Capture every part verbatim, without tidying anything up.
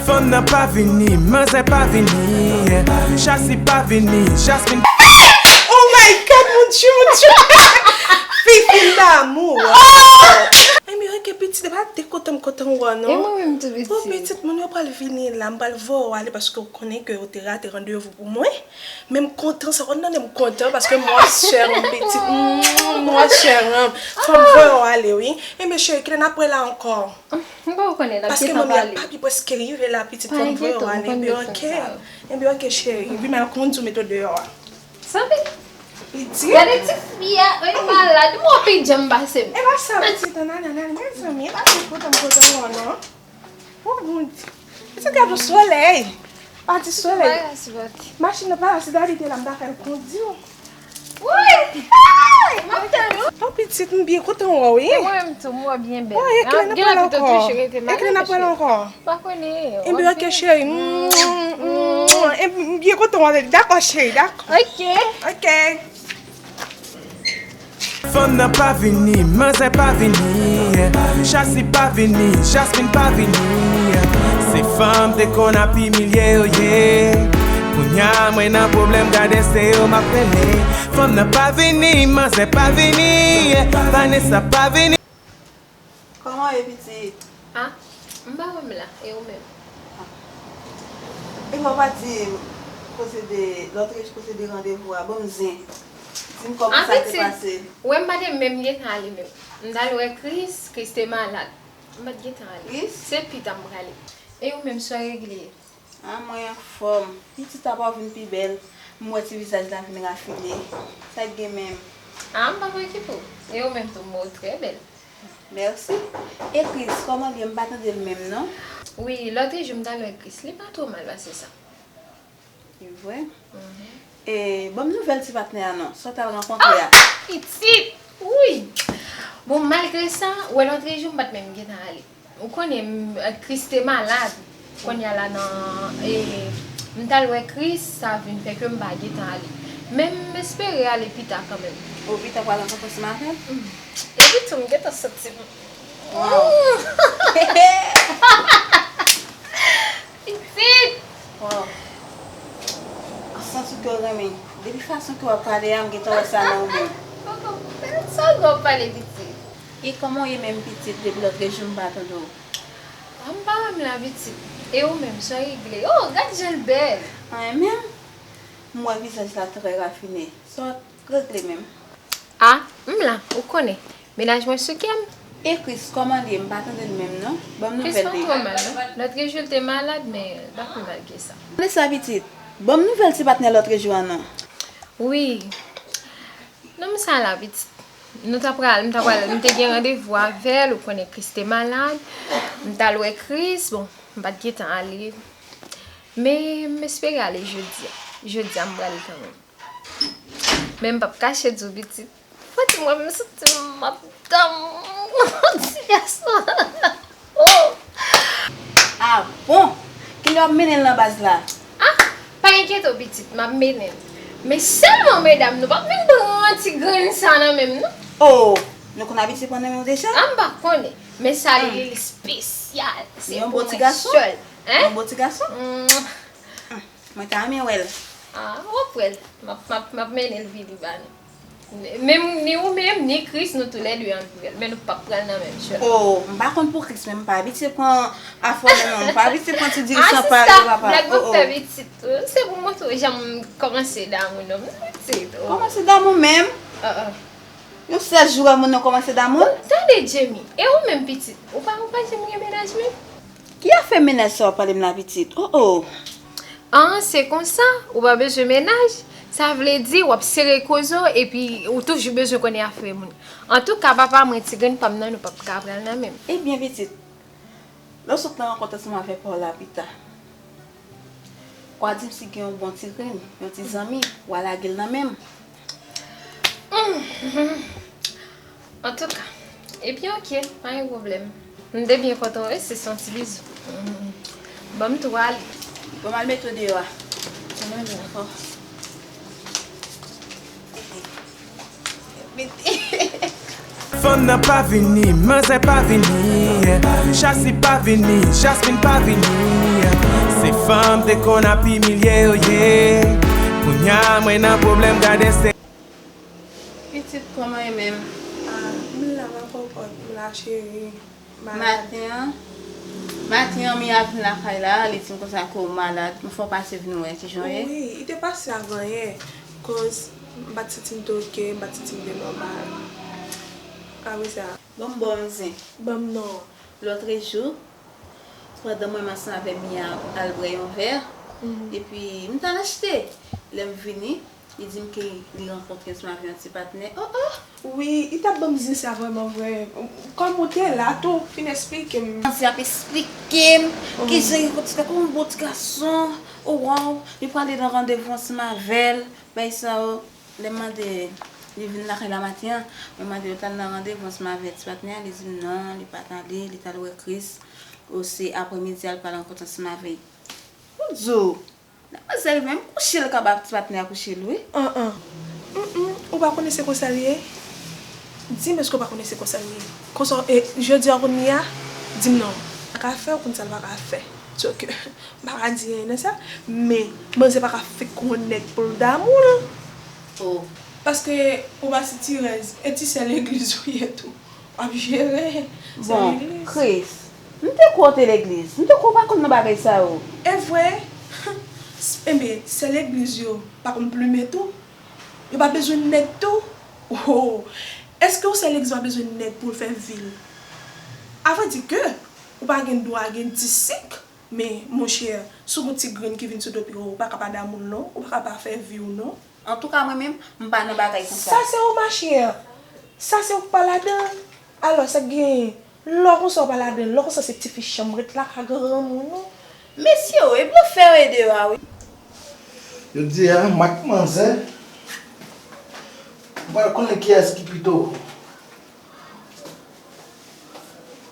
Fanm nan pa vini, manzè pa vini, Chasi pa vini, Jasmine. Oh my God, mon Dieu, mon Dieu. Fi fin damou. Enben, ok, pitit, e pa de kontan m kontan wè w non. E mwen menm tou pitit. Bon, pitit, moun yo pral vini la, m pral voye w ale paske w konnen ke w te rate randevou pou mwen. Men m kontan, sa konn tande m kontan paske m wè sè m pitit. M wè sè m. Fò m voye w ale, wi. Enben, cheri, kilè n ap wè la ankò? M pa konnen la, Paske gentan manmi a pale. Papi prèske rive la, pitit, Pa fò m voye w enkyete w, ale. konn Enben, de ok. sa yo. Enben, ok, cheri. Wi, men al kondui m mete w deyò a. Santi? Pitit. Gade ti fi a, ey malad, mwen pi djanm pase m. E pa sa, pitit, an ale, an ale, mezanmi, e pa de kontan m kontan wè w non. Oh, Bondye. Pitit, gade w solèy. Pati solèy. Bagay sou pati. Machin nan pa la, si Dali te la, m ta fè l kondui w. Wi! M ap tann ou. Oh, pitit, m byen kontan wè w, wi. E mwen menm tou, m wè byen bèl. Wi, e kilè n ap pral ankò? Toujou rete E kilè n ap pral ankò? Pa konnen. Enben, ok, cheri. Mm, mm, mm. E m byen kontan wè w. Dakò, cheri, dakò. Ok. Ok. Fanm nan pa vini, manzè pa vini, Chasi pa vini, Jasmine pa vini. Se fanm te konn ap imilye yo ye. Kounya mwen nan pwoblèm, gade se yo m ap rele. Fanm nan pa vini, manzè pa vini, Vanessa pa vini. Kòman w ye pitit? Ah, m pa wè m la, e ou menm? Epa w pa di m kote de, lòt jou kote de randevou a, ban m zen. Di m kòman Ah, sa te pitit. Pase. Ou wè m pa te menm gentan ale menm. M t al wè Chris, Chris te malad. M pa t gentan ale. Chris? Se pita m prale. E ou menm, sa w regle? Ah, mwen anfòm. Pitit apa w vin pi bèl. M wè ti vizaj la vin rafine. Sa k gen menm? Ah, m pa preokipe w. E ou menm tou, m wè w trè bèl. Mèsi. E Chris, kòman l ye? M pa tande l menm non. Wi, lòt jou m t al wè Chris. Li pa twò mal pase sa. Li vre? E, ban m nouvèl ti patnè a non. Sa w t al rankontre a. Pitit! Wi! Bon, malgre sa, wè lòt jou m pa t menm gentan ale. Ou konnen, m, Chris te malad. Kounye a la nan, e, m t al wè Chris, sa vin fè ke m pa gentan ale. Men m espere ale pita kanmenm. Ou pita pral rankontre ansanm avè l? Epi tou, m gentan santi m. Wow. Pitit! Wow. Sans ou ke w renmen. Depi fason ke w ap pale a, m gentan wè sa nan ou menm. Sa w ap pale, pitit? E kòman w ye menm pitit depi lòt jou m pa tande w? Ah, m pa wè m la, pitit. E ou menm, sa w regle? Oh, gad jan l bèl! Anyen menm, m wè vizaj la trè rafine. Sa w regle menm? Ah, m la, ou konnen. Mennaj mwen sou kè m. E Chris, kòman l ye? M pa tande l menm non. Ban m Chris nouvèl pa li. Twò mal non. Lòt jou l te malad, men l pa pi mal ke sa. Vanessa pitit, ban m nouvèl ti patnè lòt jou an non. Wi. Nonm sa la, pitit. Nou ta pral, m ta pral, m te gen randevou avè l, ou konnen Chris te malad. M t al wè Chris, bon, m pa t gentan ale. Men m espere ale jodi a. Jodi a m pral kanmenm. Men m p ap kache di w pitit. Fò di mwen m santi m ap dòmi. Ti gason. Oh! Ah bon? Kilè w ap mennen l nan baz la? Ah! Pa enkyete w pitit, m ap mennen l. Men sèlman medam, nou p ap vin pran ti grenn sa nan men m non. Oh! Nou konn abitye pran nan men w deja? Ah, m pa konnen. Men sa li li espesyal. Se Yon pou bon ti mwen gason? Sèl. Hein? Yon bon ti gason? Mm. Mwen ta renmen wè l. Ah, w ap wè l. M ap, m ap, m ap mennen l vini ba nou. Menm ni ou menm, ni Chris, nou toulède ann pou wè l. Men nou p ap pran nan menm chè. Oh, m pa konn pou Chris, men m pa abitye pran afè w nan men w. M pa abitye pran ti diri Ah, san sista, pale, papa. Nèg m ap Oh, fè oh. Pitit. Se pou montre w jan m kòmanse damou nonm nan pitit. Oh. Kòmanse damou menm? Ah, ah. Yon sèl jou wè moun nan kòmanse damou l? Tande, Jamie. E ou menm pitit? Ou pa, ou pa janm gen mennaj menm? Ki afè mennaj sa w ap pale m la pitit? Oh, oh. Ah, se konsa, ou pa bezwen mennaj? Sa vle di w ap sere koze w epi ou toujou bezwen konnen afè moun. Antouka, papa mwen, ti grenn pa m nan, nou p ap ka pral nan menm. Ebyen pitit, lè w sot nan rankont ansanm avè pa w la pita, w a di m si gen yon bon ti grenn, yon ti zanmi, w a lage l nan men m. Antouka, ebyen ok, pa gen pwoblèm. M te byen kontan wè, se yon ti bizou. Ban m tou ale. Bon, m al mete w deyò a. Mwen menm ankò. Fanm nan pa vini, manzè pa vini, Chasi pa vini, Jasmine pa vini, Fanm te konn ap imilye yo ye. Kounya mwen nan pwoblèm, gade se. Pitit, kòman e menm? Ah, m la, ma cocotte, m la cheri. Malad. Maten an, maten an, Mia vin lakay la, li di m konsa ke w malad. M fè w pase vin wè kijan w ye. Wi, li te pase avan yè. Koz m pa t santi m te oke, m pa t santi m te nòmal. Apre sa, Bon, m ba w yon zen. Ban m non. Lòtrejou, pandan mwen menm ansanm avèk Mia al bwè yon vè, epi m t al achte. Lè m vini, li di m ke li rankontre ansanm avèk yon ti patnè. Oh, oh! Wi, li t ap ban m zen sa vrèman vre. Kòm ou te la tou, fin eksplike m. Manzè ap eksplike m kijan li rankontre kòm yon bon ti gason. Oh, waw, li prale nan randevou ansanm avè l. Bay sa yo, lè m mande li vin lakay la maten an, mwen mande yo t al nan randevou ansanm avèk ti patnè a, li di m non, li pa t ale, li t al wè Chris. O se aprèmidi a l pral rankontre ansanm avèk. Pou di w, demwazèl menm kouche l kaba ti patnè a kouche l wi. An an. Mm, mm. Ou pa konnen se konsa l ye? Di m èske ou pa konnen se konsa l ye? Konsa, e, jodi a ou konn Mia? Di m non. Sa ka fè, ou konn sa l pa ka fè. So ke, m pa ka di anyen nan sa, men manzè pa ka fenk wè yon nèg pou l damou l. Oh. Paske ou pa sitirèz, e ti sè legliz ou ye tou. W ap jere sè Bon, legliz. Chris, m te kwè w te legliz. M te kwè w pa konn nan bagay sa yo. E vre? Enben, sè legliz yo pa konn plimen tou? Yo pa bezwen nèg tou? Oh! Èske yon sè legliz pa bezwen nèg pou l fè vi l? Avrèdi ke, ou pa gen dwa gen disip, men monchè, si w gon ti grenn ki vin sou do pye w, ou pa ka pa damou l non, ou pa ka pa fè vi w non. Antouka, mwen menm, m pa nan bagay konsa. Sa se ou machè. Sa se ou k pa ladan. Alò, sa k genyen? Lò konsa ou pa ladan. Lò konsa se tifi chanm ret la ka granmoun ou. Mesye yo, e blofè yo ye deyò a wi. Yo di a, m ak manzè, m pral konnen kiyès ki pito.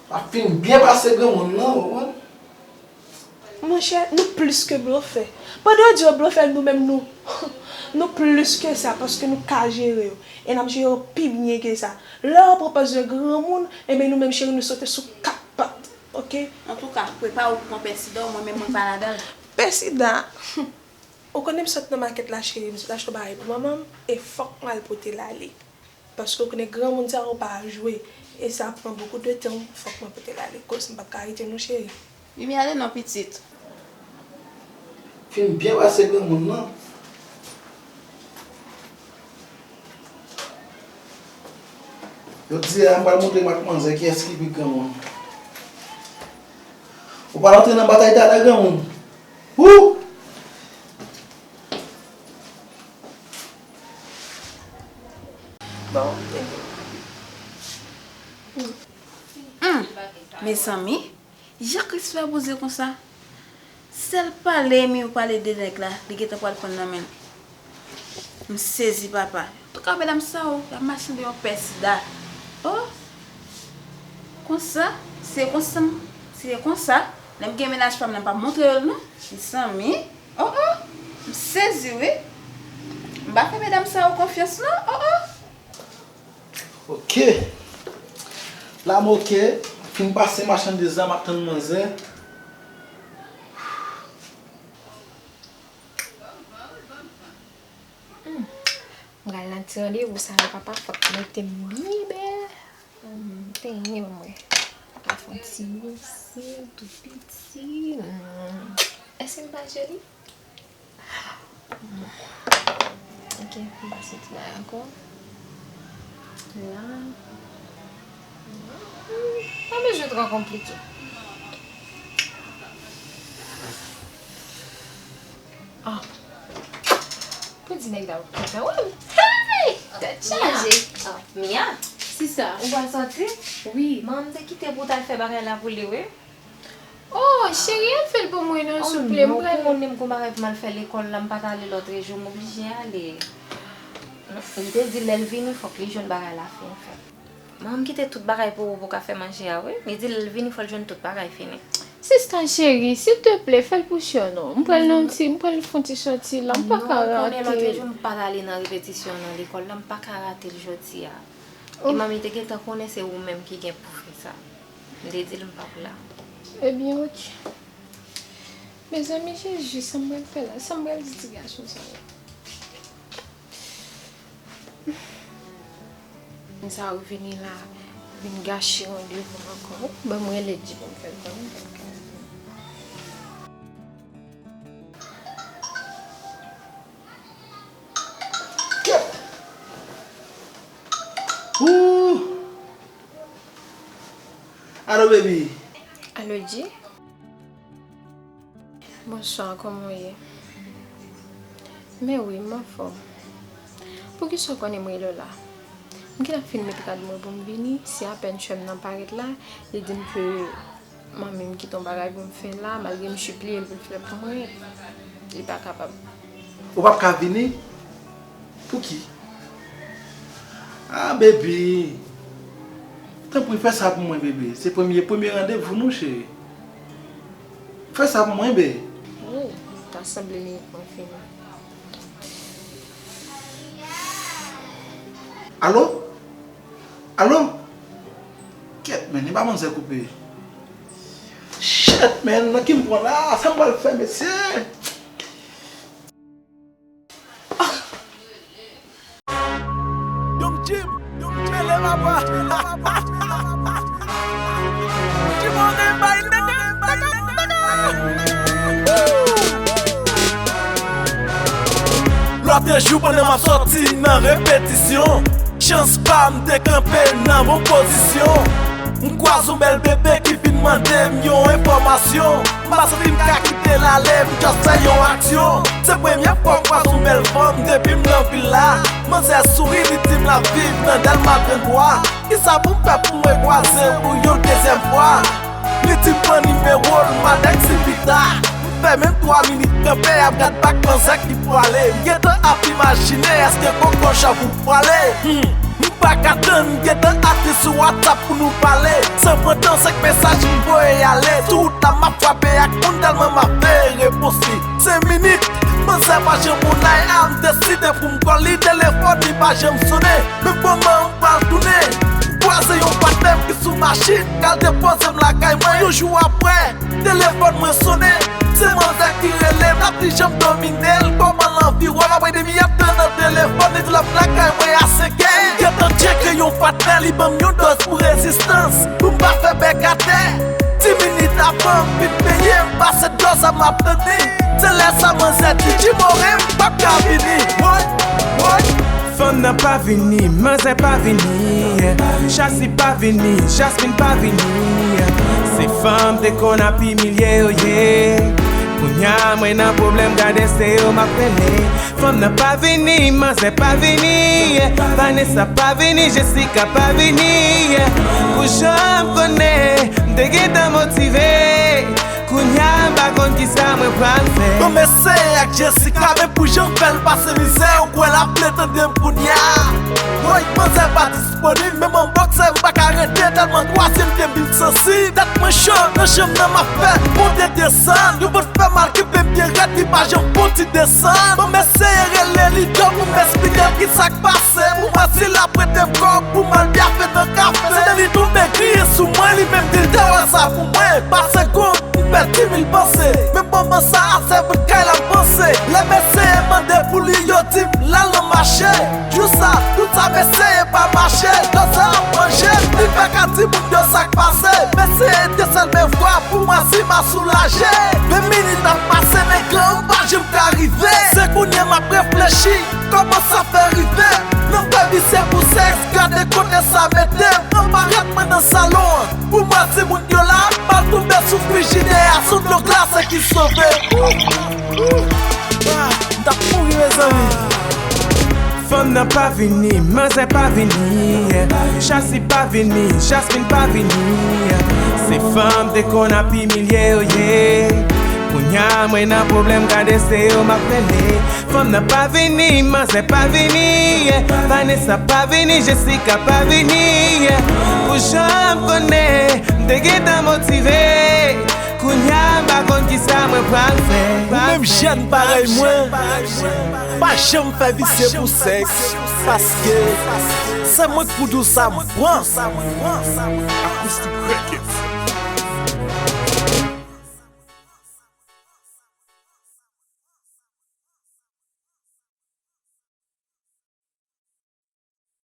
M ap fin byen pase granmoun nan, ou konprann? Monchè, nou plis ke blofè. Pandan yo di yo blofè, nou menm nou, nou plis ke sa, paske nou ka jere yo. E n ap jere yo pi byen ke sa. Lè yo pran pòz de granmoun, enben nou menm cheri, nou sote sou kat pat. Oke? Antouka, prepare w pou pran pèsida w, mwen menm mwen pa ladan l. Pèsida, ou konnen m sot nan makèt la cheri, m sot achte yon bagay pou manman m, e fòk m al pote l ale. Paske ou konnen granmoun sa yo pa jwe, e sa pran bokou de tan, fòk mwen pote l ale, koz m p ap ka rete non cheri. Limyè ale non pitit. Fin byen pase granmoun nan. Yo di a, m pral montre m ak manzè kiyès ki pi granmoun. Ou pral antre nan batay talè granmoun. Wou! Bon, Hum, mezanmi, jan Chris fè bouze konsa. Sèl pale Emi ou pale de nèg la, li gentan pral pran nan men l. M sezi papa. Antouka medam sa yo, y ap mache de yon pèsida. Oh! Konsa, se konsa, se konsa, lè m gen mennaj pa m nan m p ap montre yo l non. Mezanmi, oh oh, m sezi wi. M pa fè medam sa yo konfyans non, oh oh. Oke. La m oke. Fin pase machandiz la, m ap tann manzè. Hmm. M pral nan ti randevou sa yo, papa, fòk mete m byen bèl. Hmm, penyen mwen. Fè yon ti rousi, tou piti. Hmm. Èske m pa joli? Ok, m pa soti la ankò. La. Pa bezwen twò konplike. Ah. Pou di nèg la ou kontan wè m. Hey! Tèt chaje. Ah, Mia, Sista, ou pral soti? Wi. Manman m te kite pou w t al fè bagay la pou li wi. Oh, cheri, al fè l pou mwen non, souple, m Non, pral. ou konnen m gon bagay pou m al fè lekòl la, m pa t ale lòtrejou, m oblije ale. M te di lè l vini, fòk li jwenn bagay la fin fèt. Manman m kite tout bagay pou ou pou w ka fè manje a wi. Li di lè l vini, fò l jwenn tout bagay fini. Sista cheri, silteple, fè l pou sè w non. M pral nan ti, m pral fè yon ti sòti la, m pa ka Non, ou konnen rate. Lòtrejou m pa t ale nan repetisyon nan lekòl la, m pa ka rate l jodi a. E manmi te gentan konnen se ou menm ki gen pou fè sa. M te di l m p ap la. Ebyen, ok. Mezanmi, Jezi, sa m pral fè la? Sa m pral di ti gason sa la? Moun sa yo vini la, vin gache randevou m ankò. Ban m rele Dji pou m fè l konnen. Kèt! Ooh! Alo, baby. Alo, Dji. Bonswa, kòman w ye? Men wi, m anfòm. Poukisa w konnen m rele w la? M gentan fin met rad mwen pou m vini, se apèn chè m nan parèt la, li di m ke manmi m kite yon bagay pou m fè la, malgre m sipliye l pou l fè l pou mwen, li pa kapab. Ou p ap ka vini? Pouki? Ah, baby. Tanpri, fè sa pou mwen, bebe. Se premye, premye randevou nou, cheri. Fè sa pou mwen, be. Oh, ta sanble minit mwen fini. Alo? Alo? Kèt, men, e pa manzè koupe. Shit, men, nan ki m pran la? Sa m pral fè, mesye? Young Jim, Young Jim, lè m ap wè. Jim, on est by nigga, nigga, nigga. Lòt jou pandan m ap sòti nan repetisyon, chans pa m te kanpe nan bon pozisyon. M kwaze yon bèl bebe ki vin mande m yon enfòmasyon. M pa santi m ka kite l ale, m just fè yon aksyon. Se premye fwa m kwaze yon bèl fanm depi m nan vil la. Manzè souri, li di m l ap viv nan Dèlma trannntwa. Kisa pou m fè pou m rekwaze l pou yon dezyèm fwa? Li di m pran nimewo l, m al èk si pita. M fè menm twa minit kanpe ap gad bak manzè ki pwale. M gentan ap imajine èske koko chan pou pwale. Hmm. M pa ka tann, m gentan achte sou WhatsApp pou nou pale. San pran tan, senk mesaj m voye ale. Sou wout la, m ap frape ak moun tèlman m ap veye repons li. Senk minit, manzè pa janm moun ay a, m deside pou m kòl li, telefòn li pa janm sonnen. Men kòman m pral tounen? M kwaze yon patnè m ki sou machin, k al depoze m lakay mwen yon jou apre. Telefòn mwen sonnen, se manzè ki rele m, l ap di jan m domine l, kòman l anvi wè m, apre de minit ap tann nan telefòn, li di l ap lakay mwen a senkè. M gentan tcheke yon patnè, li ban m yon dòz pou rezistans, pou m pa fè bèk atè. Dis minit avan m fin benyen, m pase dòz a m ap tann li. Se lè sa manzè di, Jim, o, m p ap ka vini. Woy, woy. Fanm nan pa vini, manzè pa vini, Chasi pa vini, Jasmine pa vini. Se fanm te konn ap imilye yo ye. Kounya mwen nan pwoblèm, gade se yo m ap rele. Fanm nan pa vini, manzè pa vini, Vanessa pa vini, Jessica pa vini. Pou jan m konnen, m te gentan motive. Kounya m pa konn kisa mwen pral fè. Bon, m eseye ak Jessica, men pou jan m fè l pase mizè, ou kwè l ap vle tande m kounya? Woy, manzè pa disponib, men m an bòksè, m pa ka rete, tèlman twazyèm ke m vin sansib. Tèt mwen cho, nan chanm nan m ap fè monte desann. Yon vant fè mal, kenbe m byen rèd, li pa janm fè yon ti desann. Bon, m eseye rele lidè pou m esplike l kisa k pase, pou m wè si l ap prete m kòb pou m al byafe nan kafe. Se de li tonbe kriye sou mwen, li menm di l te wè sa pou mwen. Pa segonn, m pèdi mil panse. Men moman sa a, se bout kay la m panse. Lè m eseye mande pou li, yo di m l al nan mache. Jou sa, tout sa m eseye pa mache. Dòz la ap manje m, li pa ka di moun yo sa k pase. M eseye te sèl men vwa pou m wè si m a soulaje. Ven minit ap pase, nèg lan m pa janm ka rive. Se kounye a m ap reflechi kòman sa fè rive. Nan fè visye pou sèks, gade kote sa mete m. Nan parèt mwen nan salon an, pou m wè si moun yo la, m al tonbe sou frijidè a, sou dlo glase ki sove. Ah, m t ap mouri, mezanmi. Fanm nan pa vini, manzè pa vini, Chasi pa vini, Jasmine pa vini. Se fanm te konn ap imilye yo ye. Kounya mwen nan pwoblèm, gade se yo m ap rele. Fanm nan pa vini, manzè pa vini, Vanessa pa vini, Jessica pa vini. Pou jan m konnen, m te gentan motive. Kounya m pa konn kisa mwen pral fè. Ou menm jèn parèy mwen, pa janm fè visye pou sèks, paske se mwen k pou di w sa m pran. Acoustic Records.